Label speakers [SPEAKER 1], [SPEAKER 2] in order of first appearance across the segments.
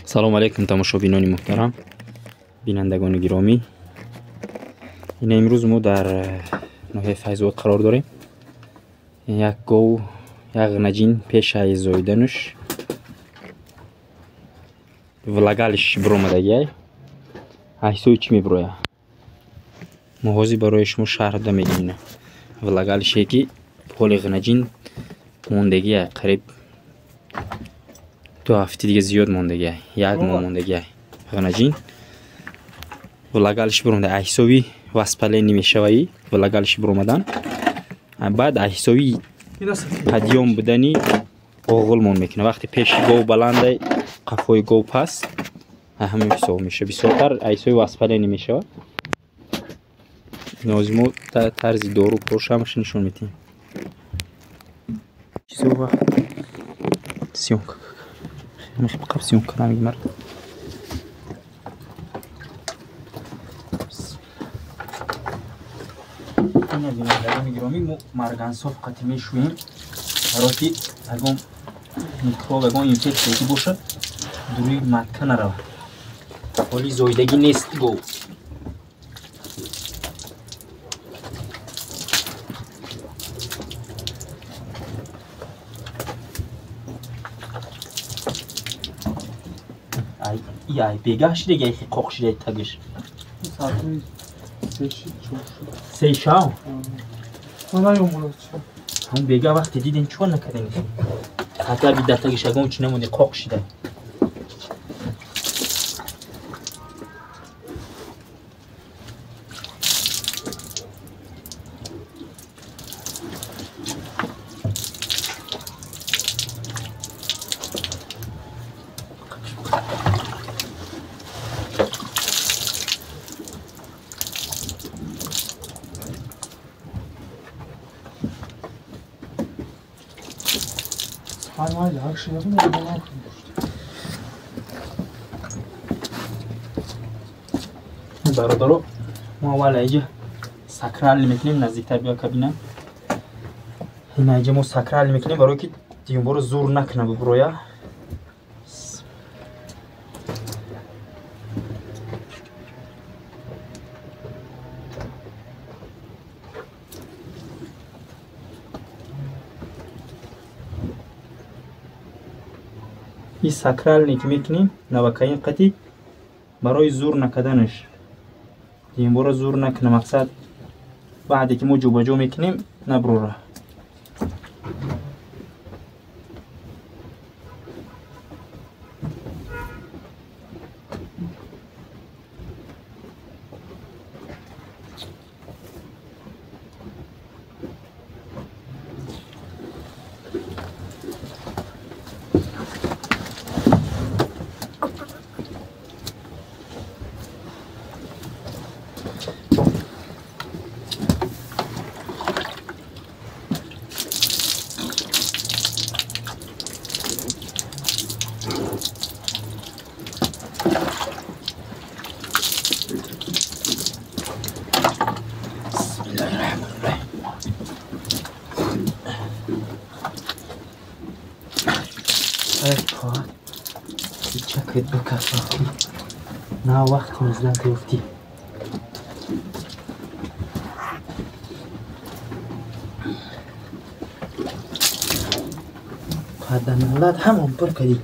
[SPEAKER 1] Салом алейкум тамошобинони муҳтарам, бинандагони гиромӣ. Ина имрӯз мо дар ноҳияи Файзобод қарор дорем. Як гов, як наҷин пешаи зоидануш влагалиш биромадагиай. Ҳисоби чӣ мебирояд? Мо ҳозир барои шумо шарҳ дода медиҳем. Влагалише ки ҳоли ғнаҷин мондагиай, қариб 2 ҳафти дига зиёд мондагиай, як моҳ мондагиай. Ғнаҷин влагалиш биромада, ҳисоби воспаление мешаваи влагалиш биромадан. Баъд ҳисоби падём будани оғилмон мекунад. Вақте пеши гов баландай, қафои гов паст, ҳамин ҳисоб мешавад. Бисёртар ҳисоби воспаление мешавад. Ҳозир мо тарзи дору корша ҳамаша нишон медиҳем. Чизо вақт съёмка қаб съёмка намегимар. Ина бинандагони гиромӣ, мо маргансоф қати мешӯем, барое ки ягон микроб, ягон инфексия ки бошад, дуруи матка наравад. Ҳоли зоидагӣ нест гов. Ай бегаҳ шидаги, ай қоқ шидаи тагиш. Се шав? Ҳамун бегаҳ вақте дидем чӣ накардем? Ҳатто би дар тагиш ягон чӣ намонде, қоқ шида. Бародаро, мо аввал инҷа сакрал мекунем, наздиктар биё кабина. Ина инҷа мо сакрал мекунем, барое ки димборо зур накунад биброя. И сакралне ки мекунем навакаин қати барои зур накарданаш, димбора зур накунад. Мақсад баъде ки мо ҷобаҷо мекунем наброра. На вақт мизлан гуфтӣ. Қаданалат ҳамон пур кардӣ.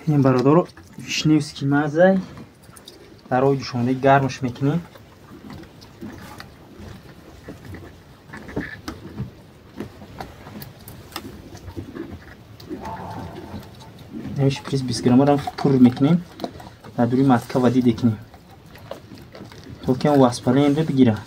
[SPEAKER 1] Ин бародаро вишневский мазай дар оби ҷӯшондаи гармаш мекунем. Ҳамин шприц 20 граммаро пур мекунем, дар дури матка вадид мекунем, то ки он воспалениеро бигирад.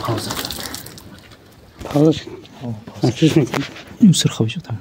[SPEAKER 2] Пауза. Пауза.
[SPEAKER 1] Пауза. Сырха бишотам.